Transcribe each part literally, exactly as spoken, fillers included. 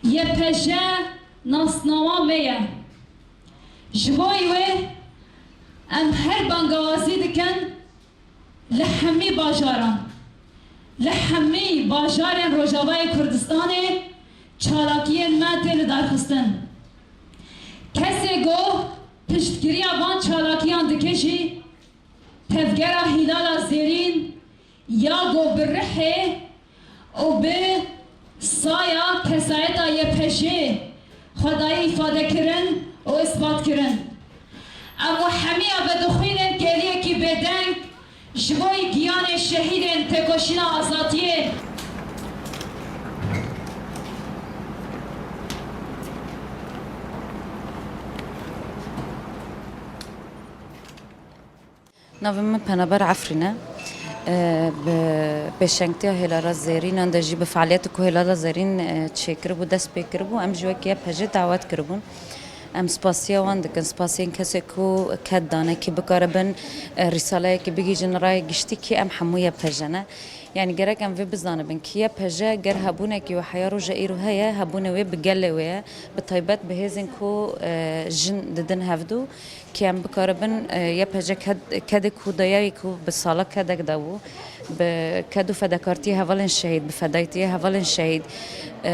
Y P J nasnawa me ye. Ji bo wê em her bangawazî dikin li hemî bajaran, li hemî bajarên Rojavayê Kurdistanê çalakiyên me tê lidarxistin. Kesê ku piştgiriya van çalakiyan dike jî tevgera Hîlala Zêrîn ya ku bi rihê û bi saya kesayeta Y P J xwe dayê îfadekirin û îsbatkirin. Em û hemiya vedixwînin kêliyekî bêdeng ji bo giyanê şehîdên têkoşîna azadiyê. Navê min Penaber Efrîn e. E, bi pêşengtiya Hêlala Zêrînan de jî, bi fealiyetê ku Hêlala Zêrîn, e, çêkiribû, dest pê kiribû, em jî wekî Y P J dawet kiribûn. Em spasiya wan dikin, spasiyên kesê ku ked dane, kî bikare bin, e, rîsaleyekî bigihîjin raya giştî, kî em hemû Y P J ne. Yanî gerek em vê bizanibin, kî Y P J ger hebûnekî wê heya roja îro heye, hebûnê wê bi gelê wê ye, bi taybet bi hêzên ku, e, jin didin hevdû. Kî em bikaribin, e, Y P J ked-, kedê ku dayayê ku bi sala kedek de bû, bi ked û fedekartiyê hevalên şehîd, bi fedayîtiyê hevalên şehîd, e,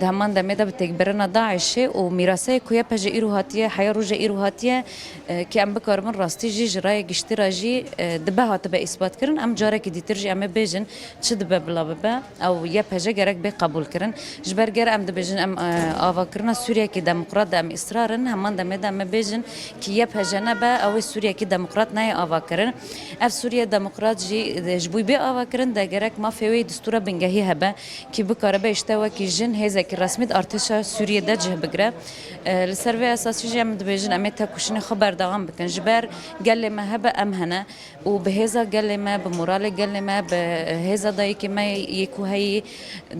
di heman demê de bi têkbirina DAIŞê û mîraseyê ku Y P J îro hatiye, heya roja îro hatiye, e, kî em bikaribin rastî jî ji raya giştî re jî, e, dibe hatibe îsbatkirin, em carekî dîtir jî em ê bêjin, çi dibe bila bibe, ew Y P J gerek bê qebûlkirin. Ji ber ger em dibêjin em, e, avakirina Sûriyekî demokrat de em îsrar in, heman demê de em ê bêjin kî Y P J nebe, ew ê Sûriyekî demokrat neyê avakirin. Ev Sûriye demokrat jî, e, ji bo bê avakirin de gerek mafê wê yê distûra bingehî hebe, kî bikaribe îşte wekî jin hêzekî resmî di artêşa Sûriyê de cih bigire. E, li ser vê esasî jî em dibêjin em ê têkoşînê xwe berdewam bikin. Ji ber gelê me hebe em hene. Û bi hêza gelê me, bi moralê gelê me, bi hêza dayikê me yê ku heyî,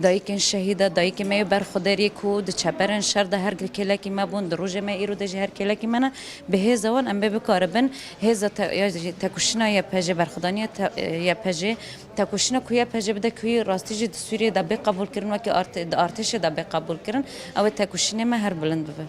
dayikên şehîda, dayikê me yê berxwedêr yê ku di çeperên şer de her kêlekî me bûn, di rojê me îro de jî her kêlekî me ne, bi hêza wan em bê bikaribin hêza te-, ya jî têkoşîna Y P J, berxwedaniya te-, Y P J, têkoşîna ku Y P J bide ku rastî jî di Sûriyê de bê qebûlkirin, wekî arte-, di artêşê de bê qebûlkirin, ew ê têkoşînê me her bilind bibe.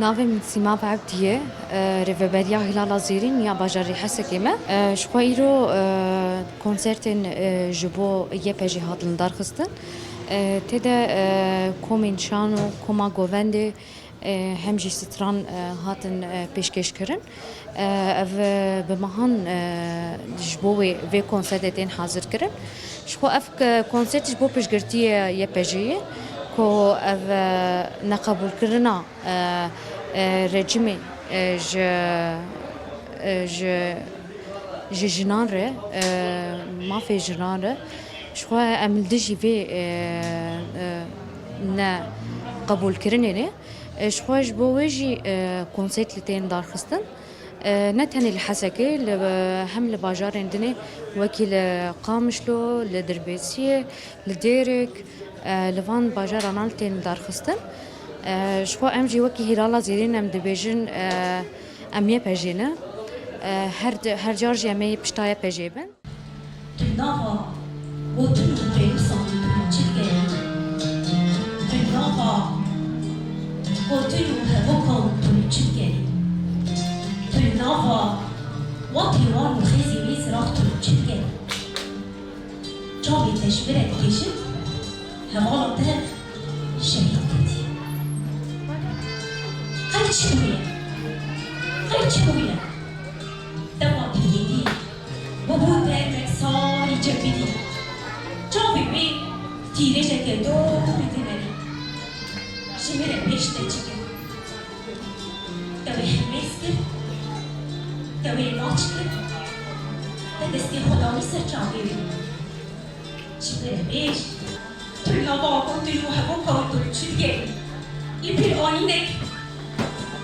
Navê min Sîma Evdî ye, e, rêveberiya Hîlala Zêrîn ya bajarê Hesekê me. E, ji xwe îro, e, konsertên, e, ji bo Y P J hatin lidarxistin. E, tê de, e, komên şan û koma govendê, e, hem jî stran, e, hatin, e, pêşkêşkirin. E, ev, e, bi mehan, e, ji bo wê, vê konsertê tên hazirkirin. Ji xwe ev k-, konsert ji bo piştgirtiyê Y P J'ê ye, ku ev, e, neqebûlkirina, e, e, rejîmê, e, ji, e, ji, ji jinan re, e, mafê jinan re, ji xwe em li dijî vê, e, e, neqebûlkirinê ne. E, ji xwe ji bo wê jî, e, konsertê tên darxistin. E, ne tenê li Hesekê, li, hem li bajarên dinê wekî li Qamişlo, li Dirbêsiyê, li Dêrik, e, li van bajaran tên darxistin. E, ji xwe em jî wekî Hîlala Zêrîn em dibêjin, e, em Y P J'ê ne. E, her di-, her car jî em ê pişta Y P J'ê bin. Tu nava gotin û pênûsan tu çi dikerî? Tu nava gotin û hevokan tu çi dikerî? Tu nava watê wan û xêzê Çi dike? Çavê te ji min re dikêşin, hevala te şehîd ketiye. Qey çi bûye? Qey çi bûye? Dema tu hêdî, bûbû te wek salî cebidî. Çavê wê tîrêjeke dor bi te nerî. Ji min re pêş te çi kir? Te wê helbêst kir, te wê maç kir, te destê xwe danî ser çavê wî. Ji min re bêj, tu li nava gotin û hevoka wî tu li çi digerî? Li pîranînek,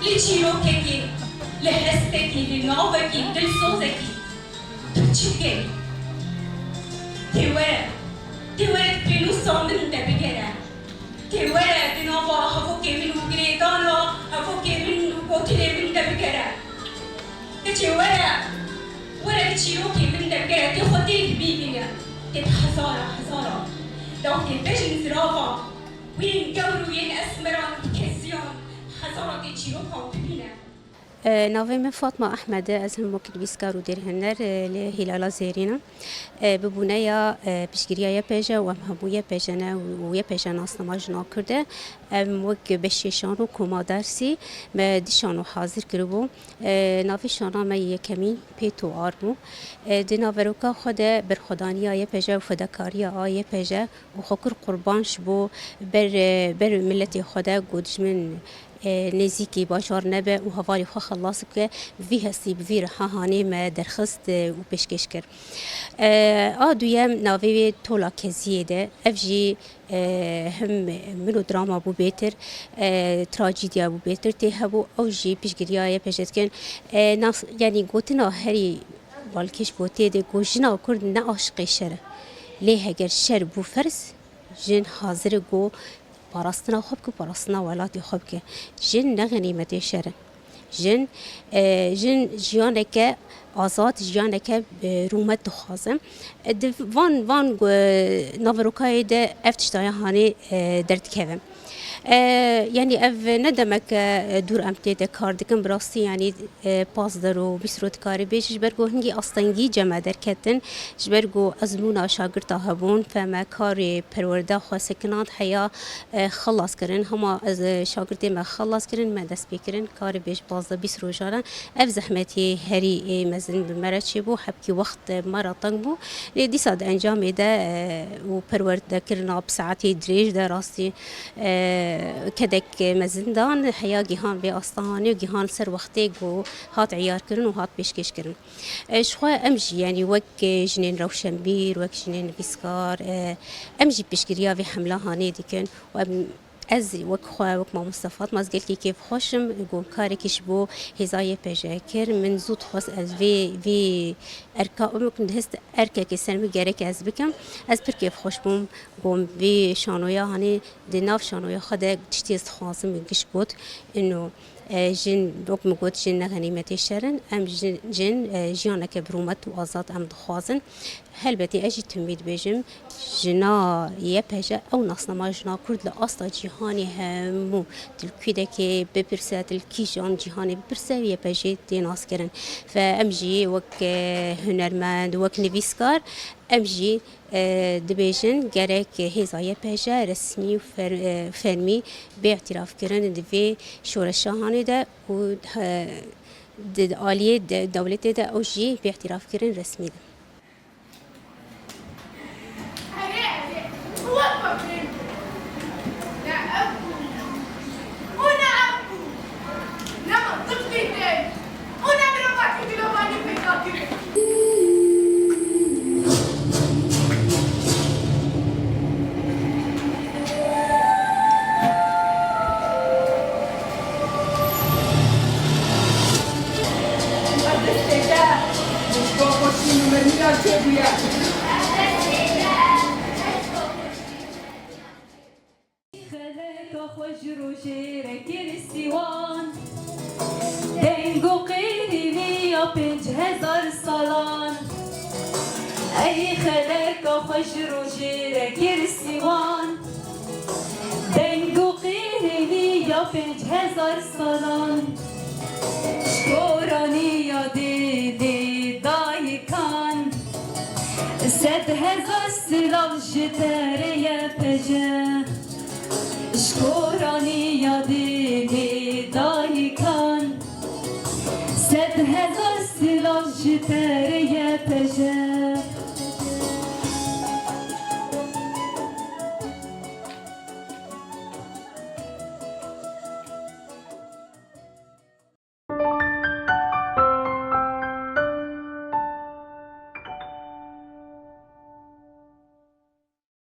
li çîrokekê, li hestekî, li navekî, dilsozekî tu çi digerî? Tê were, tê were di pênûsa min de bigere. Tê were di nava hevokê min û girêdana hevokê min û gotinê min de bigere. Keçê were, were di çîrokê min de bigere, tê xwe tê bibîne. Tê bi hezara hezara, dawtê bejin ziravan, yên gewr û yên esmeran û keziyan, hezara tê çîrokan bibîne. E, navê min Fatma Ehmed e, ez him wek nivîskar û dêrhêner, e, li Hîlala Zêrîn im. E, bi bûneya, e, piştgiriya Y P J û em hemû Y P J ne û Y P J nasnama jina Kurd e. Em wek beşê şano koma dersî me du şano hazir kiribû. E, navê şana me yekemîn Pêto Ar bû. E, di naveroka xwe de berxwedaniya Y P J û fedakariya a Y P J û xwe kir qurban ji bo ber, ber miletê xwe de ku dijmin, e, nêzîkî bajar nebe û hevalê xwe xelas bike, bi vî hestî, bi vî reha hanê me derxist, e, û pêşkêş kir. E, a duyem navê wê Tola Keziyê de, ev jî, e, him melodrama bû bêtir, e, trajîdya bû bêtir tê hebû, ew jî piştgiriya Y P J dikin. E, nas-, yanî gotina herî balkêş gotê de ku jina Kurd ne aşiqê şer e. Lê heger şer bû ferz, jin hazir e ku parastina xwe bike, parastina welatê xwe bike. Jin ne xenîmetê şer in. Jin, e, jin jiyaneke azad, jiyaneke, e, rûmet dixwazin. E, di van, van, e, naverokayê de ev tiştaya hanê, e, derdikeve. E, yanî ev ne demeke, e, dûr em tê de kar dikin, bi rastî yanî e, pazdeh û bîst roj dikarî bêjî, ji ber ku hingî astengî cem me derketin, ji ber ku ezmûna şagirta hebûn, feme karê perwerde xwe sekinand heya, e, xelas kirin. Hema ez, e, şagirtê me xelas kirin, me dest pê kirin, karê bêj pazdeh bîst rojan e. Ev zehmetê herî, e, mezin bi me re çêbû, hebkî wext, e, me re teng bû. Lê dîsa di encamê de, e, û perwerdekirina bi saetê dirêj de rastî e, kedek mezin dan, heya gihan vê asta hanê û gihan ser wextê ku hat eyarkirin û hat pêşkêşkirin. E, ji xwe em jî, yanî wek, e, jinên rewşenbîr, wek jinên nivîskar, e, em jî piştgiriya vê hemla hanê dikin û em, ez wek xwe, wek mamoste Fatma, ez gelkî kêfxweş im ku karekî ji bo hêza Y P J kir. Min zû dixwest ez vê, vê erka, wek min dihist erkekê ser min gerek ez bikim. Ez pir kêfxweş bûm. Ku vê şanoya hanê di nav şanoya xwe de tiştê ez dixwazim giş got, ino, e, jin, wek min got, jin ne xenîmetê şer in. Em jin, jin, e, jiyaneke bi rûmet û azad em dixwazin. Helbetî ez jî timî dibêjim, jina Y P J ew nasnama jina Kurd li asta cîhanê hemû, tu li Kwîdekê bipirse, tu li kîjan cîhanê bipirse, Y P J tê naskirin. Fe em jî wek, e, hunermend, wek nivîskar, em jî e, dibêjin gerek hêza Y P J resmî û fer-, e, fermî bê îtîrafkirin di vê şoreşa hanê de û, e, di aliyê de, dewletê de ew jî bê îtîrafkirin resmî de. Xeleka xwe ji rojê re kir sîwan, deng û qîrî wî ya pênc hezar salan. Ey xeleka xwe ji rojê re kir sîwan, deng û qîrî wî ya pênc hezar salan. Ji goraniya dê dê dayikan. Hezar silav ji te re Y P J. Ji koraniya dê mê dayikan. Sed hezar silav ji te re Y P J.